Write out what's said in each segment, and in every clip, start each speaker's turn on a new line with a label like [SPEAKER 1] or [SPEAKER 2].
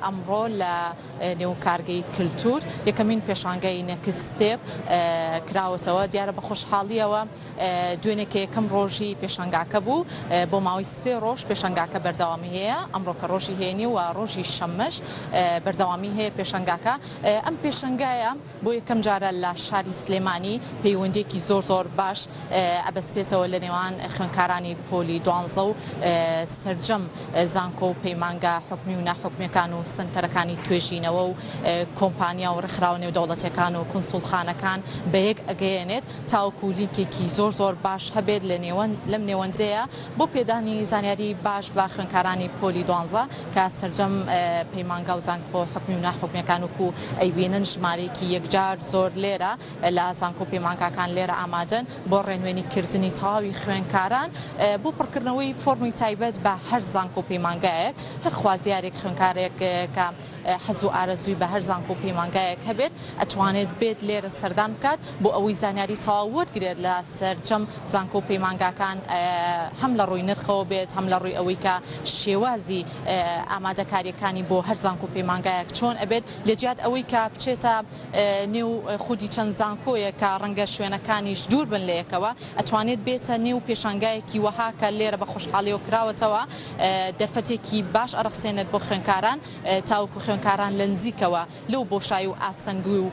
[SPEAKER 1] ئەمڕۆ لە نێو کارگەی کلتور یەکەمین پێشانگای Next Step کراوەتەوە، دیارە بە خۆشحاڵییەوە دوێنێ کە یەکەم ڕۆژی پێشانگاکە بوو بۆ ماوەی سێ ڕۆژ پێشانگاکە بەردەوامی هەیە، ئەمڕۆ کە ڕۆژی هەینی و ڕۆژی شەممەش بەردەوامی هەیە پێشانگاکە. ئەم پێشانگایە بۆ یەکەم جارە لە شاری سلێمانی پەیوەندیەکی زۆر زۆر باش ئەبەستێتەوە لە نێوان خوێندکارانی پۆلی دوانزە و سەرجەم زانکۆ و پەیمانگا حکومی و ناحکومیەکان و سەنتەرەکانی توێژینەوە و کۆمپانیا و ڕێکخراوە نێودەوڵەتیەکان و کونسوڵخانەکان بەیەک ئەگەیەنێت تاوەکو لینکێکی زۆر زۆر باش هەبێت لە نێوەند لەم نێوەندەیە بۆ پێدانی زانیاری باش بە خوێندکارانی پۆلی دوانزە کە سەرجەم پەیمانگا و زانکۆ حکومی و ناحکومیەکان وەکو ئەیبینن ژمارەیەکی یەکجار زۆر لێرە لە زانکۆ و پەیمانگاکان لێرە ئامادەن بۆ ڕێنوێنی کردنی تەواوی خوێندکاران بۆ پڕکردنەوەی فۆرمی تایبەت بە هەر زانکۆ و پەیمانگایەک هەر خوازیارێک خوێندکارێک کە حەز و ئارەزووی بە هەر زانکۆ و پەیمانگایەک هەبێت ئەتوانێت بێت لێرە سەردان بکات بۆ ئەوەی زانیاری تەواو وەرگرێت لە سەرجەم زانکۆ و پەیمانگاکان هەم لە ڕووی نرخەوە بێت هەم لە ڕووی ئەوەی کە شێوازی ئامادەکاریەکانی بۆ هەر زانکۆ و پەیمانگایەک چۆن ئەبێت لە جیات ئەوەی کە بچێتە نێو خودی چەند زانکۆیەک کە ڕەنگە شوێنەکانیش دوور بن لە یەکەوە ئەتوانێت بێتە نێو پێشانگایەکی وەها کە لێرە بە خۆشحاڵیەوە کراوەتەوە دەرفەتێکی باش ئەڕەخسێنێت بۆ خوێندکاران تاوەکو خوێندکاران لە نزیکەوە لەو بۆشایی و ئاسەنگی و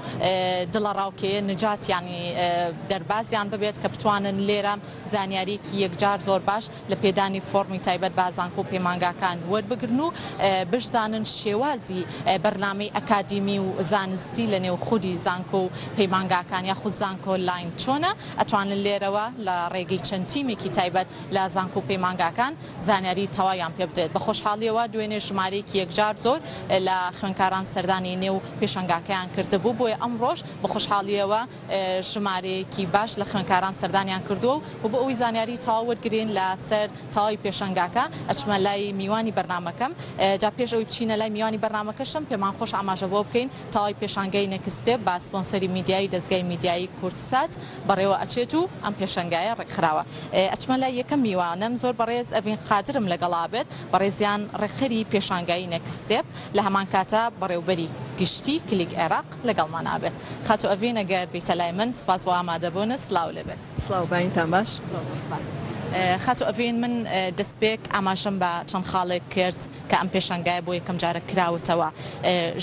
[SPEAKER 1] دڵەڕاوکێیە نەجاتیان دەربازیان ببێت کە بتوانن لێرە زانیارییەکی یەکجار زۆر باش لە پێدانی فۆڕمی تایبەت بە زانکۆ و پەیمانگاکان وەربگرن و بشزانن شێوازی بەرنامەی ئەکادیمی و زانستی لە نێو خودی زانکۆ و پەیمانگاکان یاخود زانکۆ لاین چۆنە ئەتوانن لێرەوە لە ڕێگەی چەند تیمێکی تایبەت لە زانکۆ و پەیمانگاکان زانیاری تەواویان پێ بدرێت. بە خۆشحاڵیەوە دوێنێ ژمارەیەکی یەکجار زۆر لە خوێندکاران سەردانی نێو پێشانگاکەیان کردبوو، بۆیە ئەمڕۆش بە خۆشحاڵیەوە ژمارەیەکی باش لە خوێندکاران سەردانیان کردووە و بۆ ئەوەی زانیاری تەواو وەرگرین لە سەر تەواوی پێشانگاکە ئەچمە لای میوانی بەرنامەکەم. جا پێش ئەوەی بچینە لای میوانی بەرنامەکەشم پێمان خۆشە ئاماژە بەوە بکەین تەواوی پێشانگای Next Step بە سپۆنسەری میدیایی دەزگای میدیایی کوردسات بەڕێوە ئەچێت و ئەم پێشەنگایە ڕێکخراوە. ئەچمە لای یەکەم میوانم زۆر بەڕێز ئەڤین قادرم لەگەڵا بێت، بەڕێزیان ڕێکخەری پێشانگای Next Step لە هەمان کاتا بەڕێوبەری گشتی کلیک عێراق لەگەڵمان ئابێت. خاتوو ئەڤین ئەگەر بیتە لای من سوپاس بۆ ئامادەبوونت سلاو لێبێت.
[SPEAKER 2] سڵاو بەینتان باش.
[SPEAKER 1] زۆر زۆر سوپاس. خاتوو ئەڤین من دەستپێک ئاماژەم بە چەند خاڵێک کرد کە ئەم پێشانگایە بۆ یەکەم جارە کراوەتەوە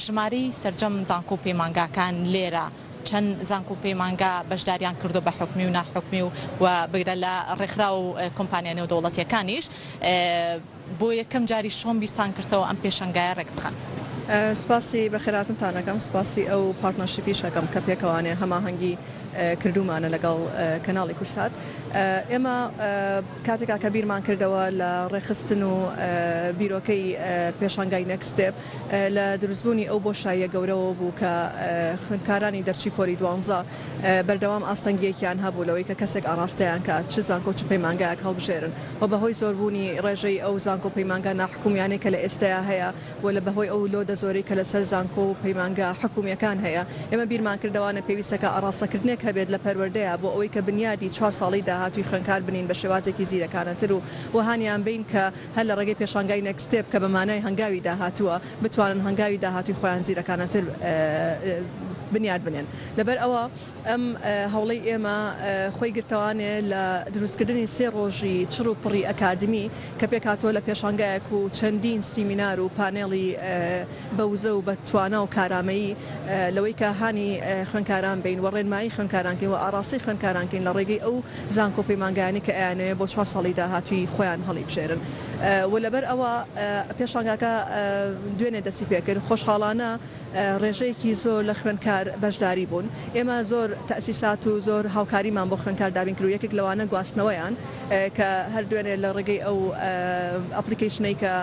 [SPEAKER 1] ژمارەی سەرجەم زانکۆ و پەیمانگاکان لێرە چەند زانکۆ و پەیمانگا بەشداریان کردووە بە حکومی و ناحکومی و و بگرە لە ڕێکخراو و کۆمپانیا نێودەوڵەتیەکانیش بۆ یەکەم جاریش چۆن بیرتان کردەوە ئەم پێشەنگایە ڕێکبخەن؟
[SPEAKER 2] سوپاسی بەخێرهاتنتان ئەکەم، سوپاسی ئەو partnership یش ئەکەم کە پێکەوانێ هەماهەنگی کردوومانە لەگەڵ کەناڵی کورسات. ئێمە کاتێکا کە بیرمان کردەوە لە ڕێکخستن و بیرۆکەی پێشانگای Next Step لە دروستبوونی ئەو بۆشاییە گەورەوە بوو کە خوێندکارانی دەرچووی پۆلی دوانزە بەردەوام ئاستەنگییەکیان هەبوو لەوەی کە کەسێک ئاڕاستەیان کات چ زانکۆ چ پەیمانگایەک هەڵبژێرن و بەهۆی زۆربوونی ڕێژەی ئەو زانکۆ و پەیمانگا ناحکومیانەی کە لە ئێستەیا هەیە و لە بەهۆی ئەو load ە زۆرەی کە لەسەر زانکۆ و پەیمانگا حکومییەکان هەیە ئێمە بیرمان کردەوانە پێویستە کە ئاڕاستەکردنێک هەبێت لە پەروەردەیا بۆ ئەوەی کە بنیادی چوار ساڵەی داهاتووی خوێندکار بنین بە شێوازێکی زیرەکانەتر و و هانیان بەین کە هەر لە ڕێگەی پێشانگای Next Step کە بە مانای هەنگاوی داهاتووە بتوانن هەنگاوی داهاتووی خۆیان زیرەکانەتر بنیات بنێن. لەبەر ئەوە ئەم هەوڵەی ئێمە خۆی گرتەوانێ لە دروستکردنی سێ ڕۆژی چڕ و پڕی ئەکادمی کە پێکهاتووە لە پێشانگایەک و چەندین سیمینار و پانێڵی بە وزە و بە توانا و کارامەیی لەوەی کە هانی خوێندکاران بەین و ڕێنمایی خوێندکاران کەین و ئاڕاستەی خوێندکاران کەین لە ڕێگەی ئەو زانکۆ و پەیمانگایانەی کە ئەیانەوێ بۆ چوار ساڵی داهاتووی خۆیان هەڵیبژێرن و لەبەر ئەوە پێشانگاکە دوێنێ دەستی پێکرد خۆشحاڵانە ڕێژەیەکی زۆر لە خوێندکار بەشداری بوون ئێمە زۆر تەئسیسات و زۆر هاوکاریمان بۆ خوێندکار دابین کرد و یەکێک لەوانە گواستنەوەیان کە هەر دوێنێ لە ڕێگەی ئەو application ەی کە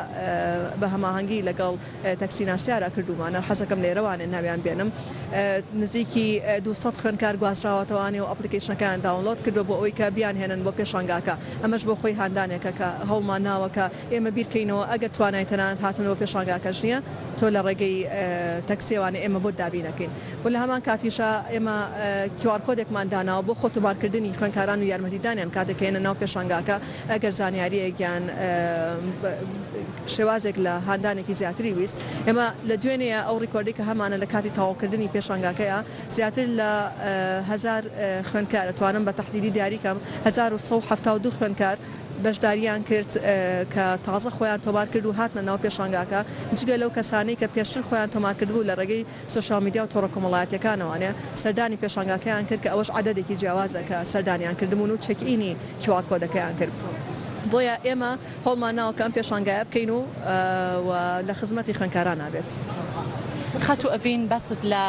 [SPEAKER 2] بە هەماهەنگی لەگەڵ تەکسی ناسیارا کردوومانە حەزەکەم لێرەوانێ ناویان بێنم نزیکی 200 خوێندکار گوازراوەتەوانێ و application ەکەیان download کردووە بۆ ئەوەی کە بیانهێنن بۆ پێشانگاکە ئەمەش بۆ خۆی هاندانێکە کە هەوڵمان ناوە کە. ئێمە بیرکەینەوە ئەگەر توانای تەنانەت هاتن بۆ پێشانگاکەش نییە تۆ لە ڕێگەی تەکسیەوانێ ئێمە بۆت دابین ئەکەین و لە هەمان کاتیشا ئێمە QR code ێکمان داناوە بۆ خۆ تۆمارکردنی خوێندکاران و یارمەتیدانیان کاتێک کە یەنە ناو پێشانگاکە ئەگەر زانیارییەک یان شێوازێک لە هاندانێکی زیاتری ویست ئێمە لە دوێنێیە ئەو record ەی کە هەمانە لە کاتی تەواوکردنی پێشانگاکەیا زیاتر لە هەزار خوێندکار ئەتوانم بە تەحدیدی دیاری کەم 1172 خوێندکار بەشداریان کرد کە تازە خۆیان تۆمار کرد و هاتنە ناو پێشانگاکە جگە لەو کەسانەی کە پێشتر خۆیان تۆمار کردبوو لە ڕێگەی social media و تۆڕە کۆمەڵایەتیەکانەوانێ سەردانی پێشانگاکەیان کرد کە ئەوەش عەدەدێکی جیاوازە کە سەردانیان کردبوون و check-in ی QR code ەکەیان کرد بۆیە ئێمە هەوڵمان ناوە کە ئەم پێشانگایە بکەین و و لە خزمەتی خوێندکارانا بێت.
[SPEAKER 1] خاتوو ئەڤین باست لە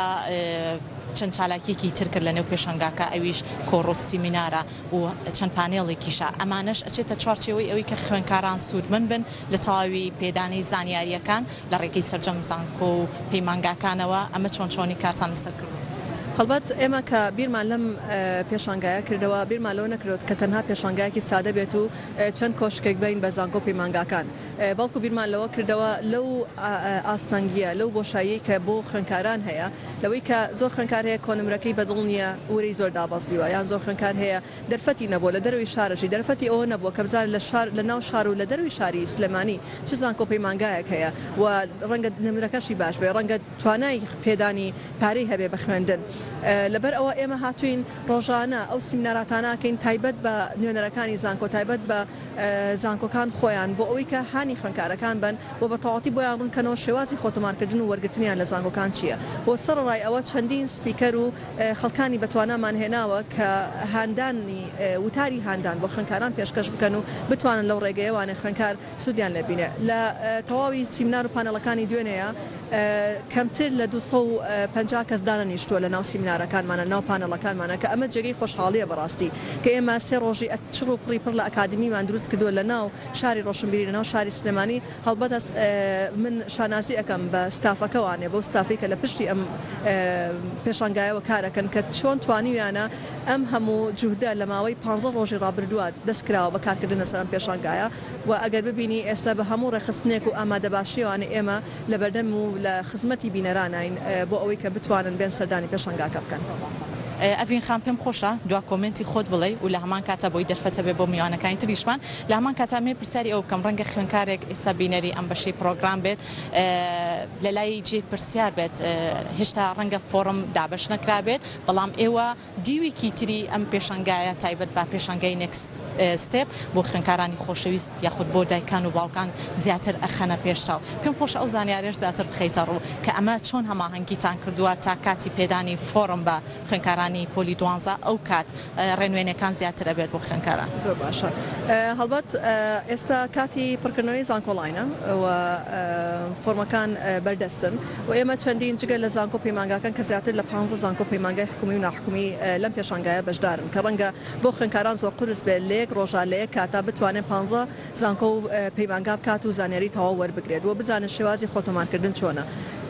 [SPEAKER 1] چەند چالاکیەکی تر کرد لە نێو پێشانگاکە ئەویش کۆڕ و سیمینارە و چەند پانێڵێکیشە ئەمانەش ئەچێتە چوارچێوەی ئەوەی کە خوێندکاران سوودمەند بن لە تەواوی پێدانی زانیارییەکان لە ڕێگەی سەرجەم زانکۆ و پەیمانگاکانەوە، ئەمە چۆن چۆنی کارتان لەسەر کردووە؟
[SPEAKER 2] هەڵبەت ئێمە کە بیرمان لەم پێشانگایە کردەوە، بیرمان لەوە نەکردەوە کە تەنها پێشانگایەکی سادە بێت و چەند کۆشکێک بەین بە زانکۆ و پەیمانگاکان، بەڵکو بیرمان لەوە کردەوە لەو ئاستەنگییە، لەو بۆشاییەی کە بۆ خوێندکاران هەیە، لەوەی کە زۆر خوێندکار هەیە کۆنمرەکەی بەدڵ نییە، ورەی زۆر دابەزیوە، یان زۆر خوێندکار هەیە دەرفەتی نەبووە لە دەرەوەی شارەشی دەرفەتی ئەوە نەبووە کە بزانێت لە شار لە ناو شار و لە دەرەوەی شاری سلێمانی چ زانکۆ پەیمانگایەک هەیە و ڕەنگە نمرەکەشی باش بێ ڕەنگە توانای پێدانی پارەی هەبێ بە خوێندن لەبەر ئەوە ئێمە هاتووین ڕۆژانە ئەو سیمیناراتانە ئەکەین تایبەت بە نوێنەرەکانی زانکۆ تایبەت بە زانکۆکان خۆیان بۆ ئەوەی کە هانی خوێندکارەکان بەن و بە تەواوەتی بۆیان ڕوون کەنەوە شێوازی خۆتۆمارکردن و وەرگرتنیان لە زانکۆکان چییە و سەڕەڕای ئەوە چەندین speaker و خەڵکانی بەتوانامان هێناوە کە هاندانی وتاری هاندان بۆ خوێندکاران پێشکەش بکەن و بتوانن لەو ڕێگەیەوانێ خوێندکار سوودیان لێ بینێ. لە تەواوی سیمنار و پانێڵەکانی دوێنێیا کەمتر لە 250 کەس دانەنیشتووە لە ناو سیمنارەکانمانە لە ناو پانێڵەکانمانە کە ئەمە جێگەی خۆشحاڵییە بەڕاستی کە ئێمە سێ ڕۆژی چڕ و پڕی پڕ لە ئەکادیمیمان دروست کردووە لە ناو شاری ڕۆشنبیری لە ناو شاری سلێمانی هەڵبەتە من شانازی ئەکەم بە ستافەکەوانێ بەو ستافەی کە لە پشتی ئەم پێشانگایەوە کارەکەن کە چۆن توانیویانە ئەم هەموو جوهدە لە ماوەی پانزە ڕۆژی ڕابردووە دەست کراوە بە کارکردن لەسەر ئەم پێشانگایە و ئەگەر ببینی ئێستا بە هەموو ڕێکخستنێک و ئامادەباشیەوانێ ئێمە لە بەردەم و لە خزمەتی بینەرانین بۆ ئەوەی کە بتوانن بێن سەردانی پێشانگاکە بکەن.
[SPEAKER 1] ئەڤین خان پێم خۆشە دوا comment ی خۆت بڵێی و لە هەمان کاتا بۆی دەرفەت هەبێ بۆ میوانەکانی تریشمان لە هەمان کاتا ئەمەوێ پرسیاری ئەوە بکەم ڕەنگە خوێندکارێک ئێستا بینەری ئەم بەشەی پڕۆگرام بێت لە لای جێی پرسیار بێت هێشتا ڕەنگە فۆڕم دابەش نەکرابێت بەڵام ئێوە دیوێکی تری ئەم پێشانگایە تایبەت بە پێشانگای Next Step بۆ خوێندکارانی خۆشەویست یاخود بۆ دایکان و باوکان زیاتر ئەخەنە پێش چاو. پێم خۆشە ئەو زانیاریەش زیاتر بخەیتە ڕوو کە ئەمە چۆن هەماهەنگیتان کردووە تا کاتی پێدانی فۆڕم بە خوێندکارانی پۆلی دوانزە ئەو کات ڕێنوێنیەکان زیاتر ئەبێت بۆ خوێندکاران.
[SPEAKER 2] زۆر باشە هەڵبەت ئێستا کاتی پڕکردنەوەی زانکۆڵاینە و فۆڕمەکان بەردەستن و ئێمە چەندین جگە لە زانکۆ پەیمانگاکان کە زیاتر لە پانزە زانکۆ پەیمانگای حکومی و ناحکومی لەم پێشانگایە بەشدارن کە ڕەنگە بۆ خوێندکاران زۆر قورس بێت لە یەک ڕۆژا لە یەک کاتا بتوانێت پانزە زانکۆ و پەیمانگا بکات و زانیاری تەواو وەربگرێت و بزانێت شێوازی خۆتۆمارکردن چۆنە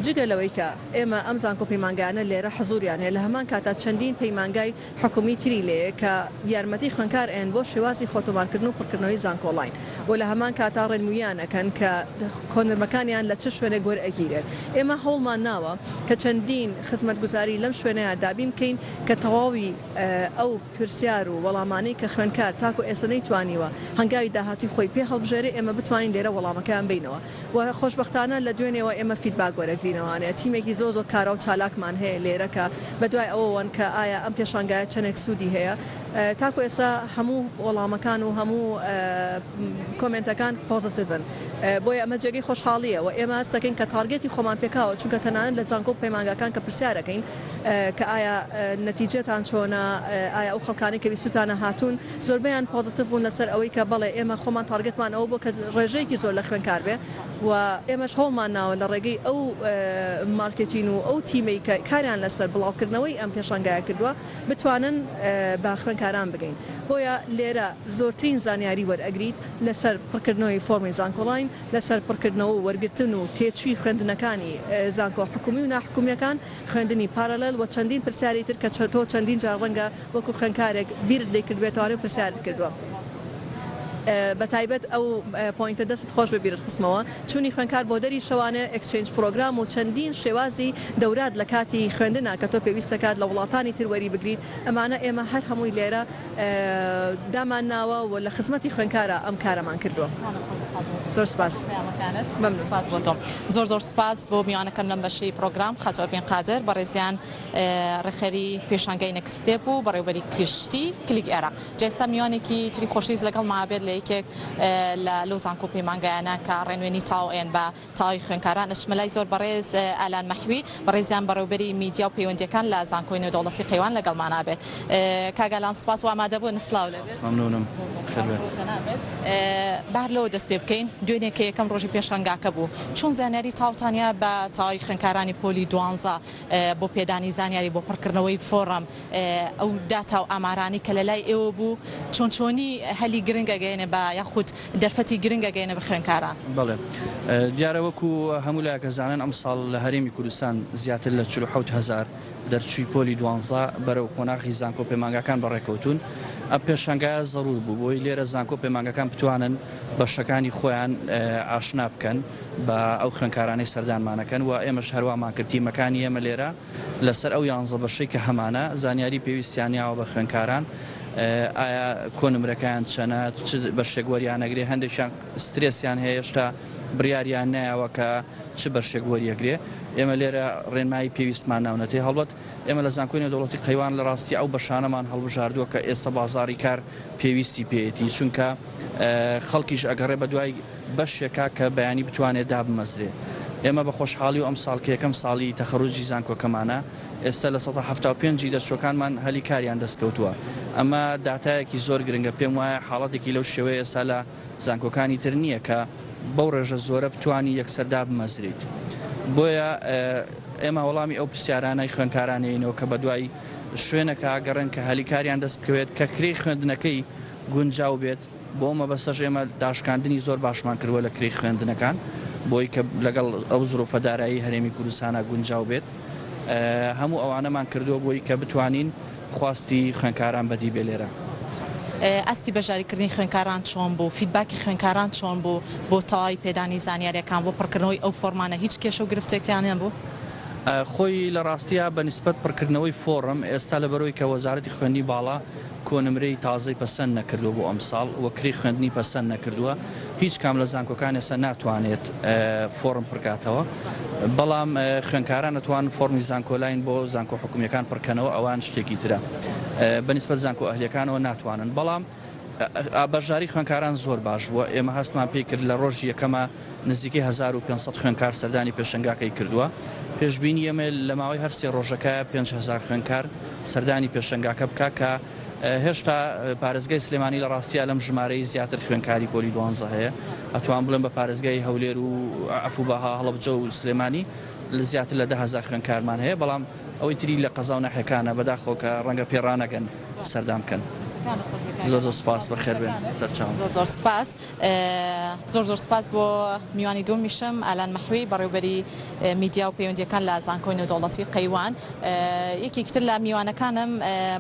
[SPEAKER 2] جگە لەوەی کە ئێمە ئەم زانکۆ پەیمانگایانە لێرە حزوریان هەیە لە هەمان کاتا چەندین پەیمانگای حکومی تری لێیە کە یارمەتی خوێندکار ئەیەن بۆ شێوازی خۆتۆمارکردن و پڕکردنەوەی زانکۆڵاین و لە هەمان کاتا ڕێنموویان ئەکەن کە کۆنرمەکانیان لە چ شوێنێک وەرئەگیرێت. ئێمە هەوڵمان ناوە کە چەندین خزمەتگوزاری لەم شوێنەیا دابین بکەین کە تەواوی ئەو پرسیار و وەڵامانەی کە خوێندکار تاکو ئێستا نەیتوانیوە هەنگاوی داهاتووی خۆی پێ هەڵبژێرێ ئێمە بتوانین لێرە وەڵامەکەیان بەینەوە. و خۆشبەختانە لە دوێنێوە ئێمە feedback وەرەگرینەوانێ تیمێکی زۆر زۆر کارا و چالاکمان هەیە لێرە کە بەدوای ئەوەوەن کە ئایا ئەم پێشانگایە چەندێک سوودی هەیە تاکو ئێستا هەموو وەڵامەکان و هەموو comment ەکان positive ن بۆیە ئەمە جێگەی خۆشحاڵییە و ئێمە هەست دەکەین کە target ی خۆمان پێکاوە چونکە تەنانەت لە زانکۆ و پەیمانگاکان کە پرسیارەکەین کە ئایا نەتیجەتان چۆنە ئایا ئەو خەڵکانەی کە ویستوتانە هاتوون زۆربەیان positive بوون لەسەر ئەوەی کە بەڵێ ئێمە خۆمان target مان ئەوە بووە کە ڕێژەیەکی زۆر لە خوێندکار بێ و ئێمەش هەوڵمان ناوە لە ڕێگەی ئەو مارکێتین و ئەو تیمەی کە کاریان لەسەر بڵاوکردنەوەی ئەم پێشانگایە کردووە بتوانن بە خوێندکاران بگەین بۆیە لێرە زۆرترین زانیاری وەرئەگریت لەسەر پڕکردنەوەی فۆڕمی زانکۆڵاین لەسەر پڕکردنەوە و وەرگرتن و تێچووی خوێندنەکانی زانکۆ حکومی و ناحکومییەکان خوێندنی parallel و چەندین پرسیاری تر کە تۆ چەندین جار ڕەنگە وەکو خوێندکارێک بیرت لێی کردبێتەوانێ و پرسیارت کردووە. بە تایبەت ئەو point ە دەستت خۆش بێ بیرت خستمەوە، چوونی خوێندکار بۆ دەری شەوانە، exchange program و چەندین شێوازی دەورات لە کاتی خوێندنا کە تۆ پێویستە کات لە وڵاتانی تر وەری بگریت، ئەمانە ئێمە هەر هەمووی لێرە دامان ناوە و لە خزمەتی خوێندکارا ئەم کارەمان کردووە. زۆر سپاس. مەمنون.
[SPEAKER 1] سپاس بۆ تۆ. زۆر زۆر سپاس بۆ میوانەکەم لەم بەشەی پرۆگرام خاتوو ئەڤین قادر بەڕێزیان ڕێکخەری پێشانگای Next Step و بەڕێوبەری گشتی کلیک عێراق. جا ئێستا میوانێکی تری خۆشەویست لەگەڵما بێت لە یەکێک لە لەو زانکۆ و پەیمانگایانە کە ڕێنوێنی تاو ئەیەن بە تەواوی خوێندکاران ئەچمە لای زۆر بەڕێز ئالان مەحوی بەڕێزیان بەڕێوبەری میدیا و پەیوەندیەکان لە زانکۆی نێودەوڵەتی قەیوان لەگەڵمانا بێت کاک ئالان سوپاس بۆ ئامادەبوون سڵاو لێ بێت.
[SPEAKER 3] مەمنونم خێر بێت.
[SPEAKER 1] با هەر لەوە دەست پێ بکەین دوێنێ کە یەکەم ڕۆژی پێشانگاکە بوو چۆن زانیاری تاوتان یا بە تەواوی خوێندکارانی پۆلی دوانزە بۆ پێدانی زانیاری بۆ پڕکردنەوەی فۆڕم ئەو داتا و ئامارانەی کە لەلای ئێوە بوو چۆن چۆنی هەلی گرنگ ئەگەیەنێ بە یاخود دەرفەتی گرنگ ئەگەیەنێ بە خوێندکاران؟
[SPEAKER 3] بەڵێ دیارە وەکو هەموو لایەک ئەزانن ئەمساڵ لە هەرێمی کوردستان زیاتر لە 47 هەزار دەرچووی پۆلی دوانزە بەرەو قۆناغی زانکۆ پەیمانگاکان بەڕێکەوتوون ئەم پێشانگایە زەرور بوو بۆی لێرە زانکۆ پەیمانگاکان بتوانن بەشەکانی خۆیان ئاشنا بکەن بە ئەو خوێندکارانەی سەردانمانەکەن و ئێمەش هەروامان کرد تیمەکانی ئێمە لێرە لەسەر ئەو یانزە بەشەی کە هەمانە زانیاری پێویستیان یاوە بە خوێندکاران ئایا کۆنمرەکەیان چەنە چ بەشێک وەریانەگرێ هەندێکیان سترێسیان هەیە هێشتا بڕیاریان نایەوە کە چ بەشێک وەریەگرێ ئێمە لێرە ڕێنمایی پێویستمان ناونەتێ هەڵبەت ئێمە لە زانکۆی نێودەوڵەتی قەیوان لە ڕاستی ئەو بەشانەمان هەڵبژاردووە کە ئێستا بازاڕی کار پێویستی پێیەتی چونکە خەڵکیش ئەگەڕێ بەدوای بەشێکە کە بەیانی بتوانێت دابمەزرێ. ئێمە بە خۆشحاڵی و ئەمساڵ کە یەکەم ساڵی تەخەروجی زانکۆکەمانە، ئێستا 75% ی دەرچووەکانمان هەلی کاریان دەستکەوتووە. ئەمە داتایەکی زۆر گرنگە، پێم وایە حاڵەتێکی لەو شێوەیە ئێستا لە زانکۆکانی تر نییە کە بەو ڕێژە زۆرە بتوانی یەکسەر دابمەزریت. بۆیە ئێمە وەڵامی ئەو پرسیارانەی خوێندکاران ئەیەینەوە کە بەدوای شوێنێکا ئەگەڕێن کە هەلی کاریان دەست بکەوێت، کە کرێی خوێندنەکەی گونجاو بێت، بۆ ئەو مەبەستەش ئێمە داشکاندنی زۆر باشمان کردووە لە کرێی خوێندنەکان بۆی کە لەگەڵ ئەو زروفە دارایی هەرێمی کوردستانا گونجاو بێت. هەموو ئەوانەمان کردووە بۆی کە بتوانین خواستی خوێندکاران بەدی بێ لێرە.
[SPEAKER 1] ئاستی بەشداریکردنی خوێندکاران چۆن بوو؟ feedback ی خوێندکاران چۆن بوو بۆ تەواوی پێدانی زانیارییەکان، بۆ پڕکردنەوەی ئەو فۆرمانە هیچ کێشە و گرفتێکتان هەبوو؟
[SPEAKER 3] خۆی لە ڕاستیا بە نیسبەت پڕکردنەوەی فۆڕم ئێستا لەبەرئەوەی کە وەزارەتی خوێندنی باڵا کۆنمرەی تازەی پەسەند نەکردووە بۆ ئەمساڵ و کرێی خوێندنی پەسەند نەکردووە، هیچ کام لە زانکۆکان ئێستا ناتوانێت فۆرم پڕکاتەوە، بەڵام خوێندکاران ئەتوانن فۆرمی زانکۆلاین بۆ زانکۆ حکومییەکان پڕکەنەوە ئەوان شتێکی ترە بە نیسبەت زانکۆ ئەهلییەکانەوە ناتوانن، بەڵام بەشداری خوێندکاران زۆر باش بووە، ئێمە هەستمان پێی کرد لە ڕۆژی یەکەما نزیکەی 1500 خوێندکار سەردانی پێشەنگاکەی کردووە، پێشبینی ئێمە لە ماوەی هەر سێ ڕۆژەکە 5000 خوێندکار سەردانی پێشەنگاکە بکا کە هێشتا پارێزگای سلێمانی لە ڕاستیا لەم ژمارەی زیاتر خوێندکاری پۆلی دوانزە هەیە، ئەتوان بڵێم بە پارێزگای هەولێر و عەفو بە هەڵەبجە و سلێمانی زیاتر لە 10,000 خوێندکارمان هەیە، بەڵام ئەوەی تری لە قەزا و ناحیەکانە بەداخەوە کە ڕەنگە پێڕانەگەن سەردان بکەن. زۆر زۆر سوپاس، بەخێربێن سەرچاوم.
[SPEAKER 1] زۆر زۆر سوپاس. زۆر زۆر سوپاس بۆ میوانی دووەمیشم ئالان مەحوی بەڕێوبەری میدیا و پەیوەندیەکان لە زانکۆی نێودەوڵەتی قەیوان. یەکێکی تر لە میوانەکانم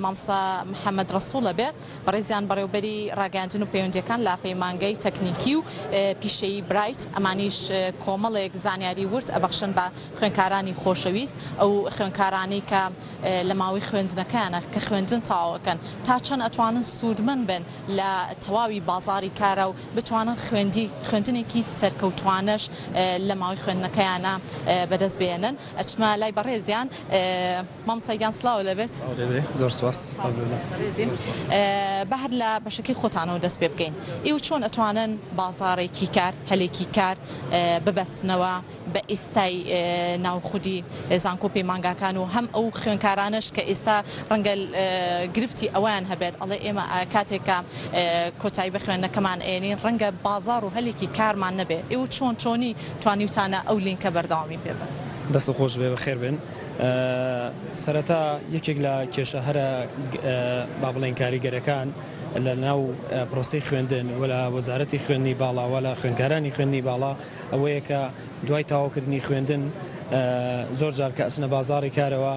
[SPEAKER 1] مامۆستا محەممەد ڕەسوڵە بێ بەڕێزیان بەڕێوبەری ڕاگەیاندن و پەیوەندیەکان لە پەیمانگەی تەکنیکی و پیشەیی برایت. ئەمانیش کۆمەڵێک زانیاری ورد ئەبەخشن بە خوێندکارانی خۆشەویست، ئەو خوێندکارانەی کە لە ماوەی خوێندنەکەیانە کە خوێندن تەواو ئەکەن تا چەند ئەتوانن سوودمەند بن لە تەواوی بازاڕی کارا و بتوانن خوێندی خوێندنێکی سەرکەوتوانەش لە ماوەی خوێندنەکەیانە بەدەست بێنن. ئەچمە لای بەڕێزیان مامۆستا گیان سڵاو لەبێت.
[SPEAKER 4] سڵاو لێبێ زۆر سوپاس.
[SPEAKER 1] بەڕێزین با هەر لە بەشەکەی خۆتانەوە دەست پێ بکەین. ئێوە چۆن ئەتوانن بازاڕێکی کار هەلێکی کار ببەستنەوە بە ئیستای ناو خودی زانکۆ و پەیمانگاکان و هەم ئەو خوێنکارانەش کە ئێستا ڕەنگە گرفتی ئەوەیان هەبێت ئەڵێ ئێمە کاتێک کە کۆتایی بە خوێندنەکەمان ئێنین ڕەنگە بازاڕ و هەلێکی کارمان نەبێ ئێوە چۆن چۆنی توانیوتانە ئەو لینکە بەردەوامی پێ بن؟
[SPEAKER 4] دەستت خۆش بێ بەخێر بێن. سەرەتا یەکێک لە کێشە هەرە با بڵێین کاریگەرەکان لە ناو پرۆسەی خوێندن و لە وەزارەتی خوێندنی باڵا و لە خوێندکارانی خوێندنی باڵا ئەوەیە کە دوای تەواوکردنی خوێندن زۆر جار کە ئەچنە بازاڕی کارەوە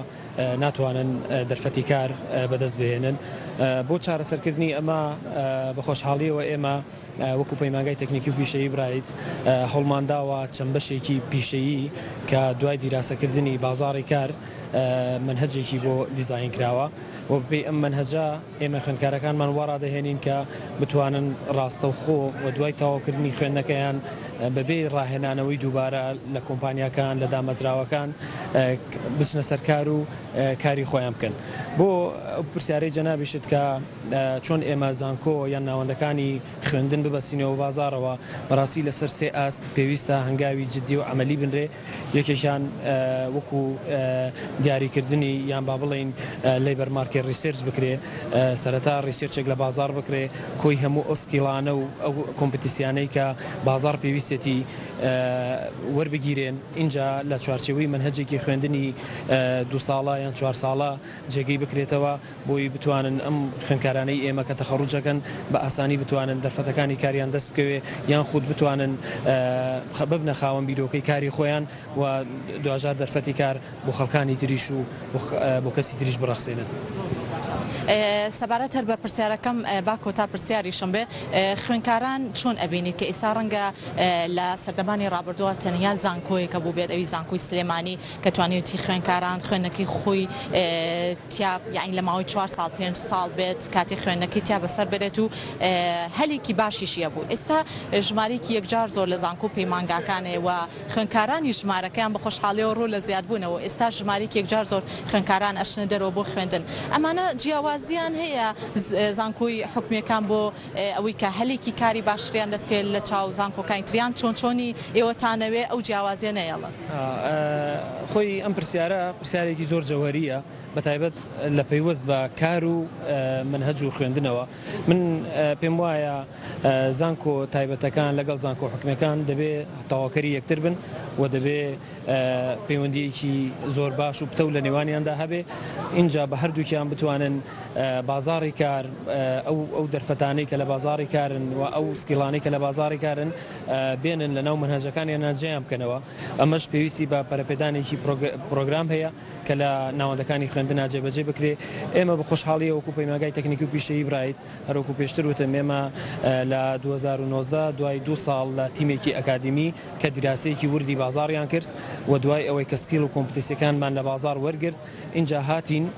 [SPEAKER 4] ناتوانن دەرفەتی کار بەدەست بهێنن. بۆ چارەسەرکردنی ئەمە بە خۆشحاڵیەوە ئێمە وەکو پەیمانگای تەکنیکی و پیشەیی برایت هەوڵمانداوە چەند بەشێکی پیشەیی کە دوای دیراسەکردنی بازاڕی کار مەنهەجێکی بۆ دیزاین کراوە و بەپێی ئەم مەنهەجە ئێمە خوێندکارەکانمان وا ڕادەهێنین کە بتوانن ڕاستەوخۆ و دوای تەواوکردنی خوێندنەکەیان بەبێ ڕاهێنانەوەی دووبارە لە کۆمپانیاکان لە دامەزراوەکان بچنە سەر کار و کاری خۆیان بکەن. بۆ ئەو پرسیارەی جەنابیشت کە چۆن ئێمە زانکۆ یان ناوەندەکانی خوێندن ببەستینەوە بازاڕەوە، بەڕاستی لەسەر سێ ئاست پێویستە هەنگاوی جدی و عەمەلی بنرێ، یەکێکیان وەکو دیاریکردنی یان با بڵێین labor market research بکرێ، سەرەتا research ێک لە بازاڕ بکرێ، کۆی هەموو ئەو skill انە و ئەو competency یانەی کە بازاڕ پێویستێتی وەربگیرێن، ئینجا لە چوارچێوەی مەنهەجێکی خوێندنی دوو ساڵە یان چوار ساڵە جێگەی بکرێتەوە. بۆی بتوانن ئەم خوێندکارانەی ئێمە کە تەخەڕوج ئەکەن بە ئاسانی بتوانن دەرفەتەکانی کاریان دەست بکەوێ یان خود بتوانن ببنە خاوەن بیرۆکەی کاری خۆیان و دواجار دەرفەتی کار بۆ خەڵکانی تریش و بۆ کەسی تریش بڕەخسێنن.
[SPEAKER 1] سەبارەت هەر بە پرسیارەکەم با کۆتا پرسیاریشم بێ خوێندکاران چۆن ئەبینیت کە ئیستا ڕەنگە لە سەردەمانی ڕابردووە تەنیا زانکۆیەکە بووبێت ئەوی زانکۆی سلێمانی کە توانیویەتی خوێندکاران خوێندنەکەی خۆی تیا یانی لە ماوەی چوار ساڵ پێنج ساڵ بێت کاتی خوێندنەکەی تیا بەسەر بەرێت و هەلێکی باشیشی هەبوو ئێستا ژمارەیەکی یەکجار زۆر لە زانکۆ و پەیمانگاکانێ و خوێندکارانی ژمارەکەیان بە خۆشحاڵیەوە ڕوو لە زیادبوونەوە ئێستا ژمارەیەکی یەکجار زۆر خوێندکاران ئەچنە دەرەوە بۆ خوێندن ئەمانە جیاوازیان هەیە زانکۆی حکومیەکان بۆ ئەوەی کە هەلێکی کاری باشتریان دەست کەوێت لە چاو زانکۆکانی تر یان چۆن چۆنی ئێوەتانەوێ ئەو جیاوازیە نەیەڵن؟
[SPEAKER 4] خۆی ئەم پرسیارە پرسیارێکی زۆر جەوهەریە بە تایبەت لە پەیوەست بە کار و مەنهەج و خوێندنەوە من پێم وایە زانکۆ تایبەتەکان لەگەڵ زانکۆ حکومیەکان دەبێ تەواوکەری یەکتر بن و دەبێ پەیوەندیەکی زۆر باش و پتەو لە نێوانیاندا هەبێ ئینجا بە هەردووکیان بتوانن بازاڕی کار ئەو ئەو دەرفەتانەی کە لە بازاڕی کارن و ئەو skill انەی کە لە بازاڕی کارن بێنن لە ناو مەنهەجەکانیانە جێیان بکەنەوە ئەمەش پێویستی بە پەرەپێدانێکی پرۆگرام هەیە کە لە ناوەندەکانی خوێندنا جێبەجێ بکرێ ئێمە بە خۆشحاڵیەوە وەکو پەیمانگای تەکنیکی و پیشەیی برایت هەروەکو پێشتر وتم ئێمە لە 2019 دوای دوو ساڵ لە تیمێکی ئەکادیمی کە دیراسەیەکی وردی بازاڕیان کرد و دوای ئەوەی کە skill و competency ەکانمان لە بازاڕ وەرگرت ئینجا هاتین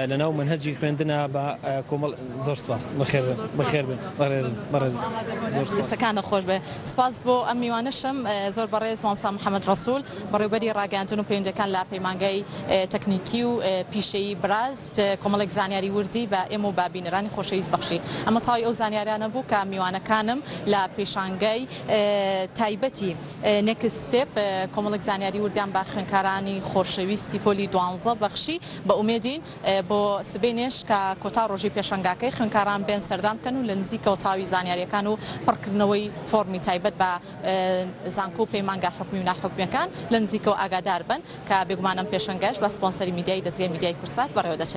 [SPEAKER 4] لە ناو مەنهەجی خوێندنا بە کۆمەڵ زۆر سپاس بەخێر بن بەخێر بن بەڕێزن بەڕێزن زۆر سپاس.
[SPEAKER 1] دەستەکانت خۆش بێ سپاس بۆ ئەم میوانەشم زۆر بەڕێز مامۆستا محەمەد ڕەسوول بەڕێوبەری ڕاگەیاندن و پەیوەندیەکان لە پەیمانگای تەکنیکی و پیشەیی برات کۆمەڵێک زانیاری وردی بە ئێمە و بە بینەرانی خۆشەویست بەخشی. ئەمە تەواوی ئەو زانیاریانە بوو کە میوانەکانم لە پێشانگای تایبەتی Next Step کۆمەڵێک زانیاری وردیان بە خوێندکارانی خۆشەویستی پۆلی دوانزە بەخشی. بە ئومێدین بۆ سبەینێش کە کۆتا ڕۆژی پێشانگاکەی خوێندکاران بێن سەردان بکەن و لە نزیکەوە تەواوی زانیاریەکان و پڕکردنەوەی فۆڕمی تایبەت بە زانکۆ و پەیمانگا حکومی و ناحکومیەکان لە نزیکەوە ئاگادار بن. کە بێگومان ئەم پێشەنگایەش بە سپۆنسەری میدیایی دەزگای میدیای کوردسات بەڕێوە دەچێت.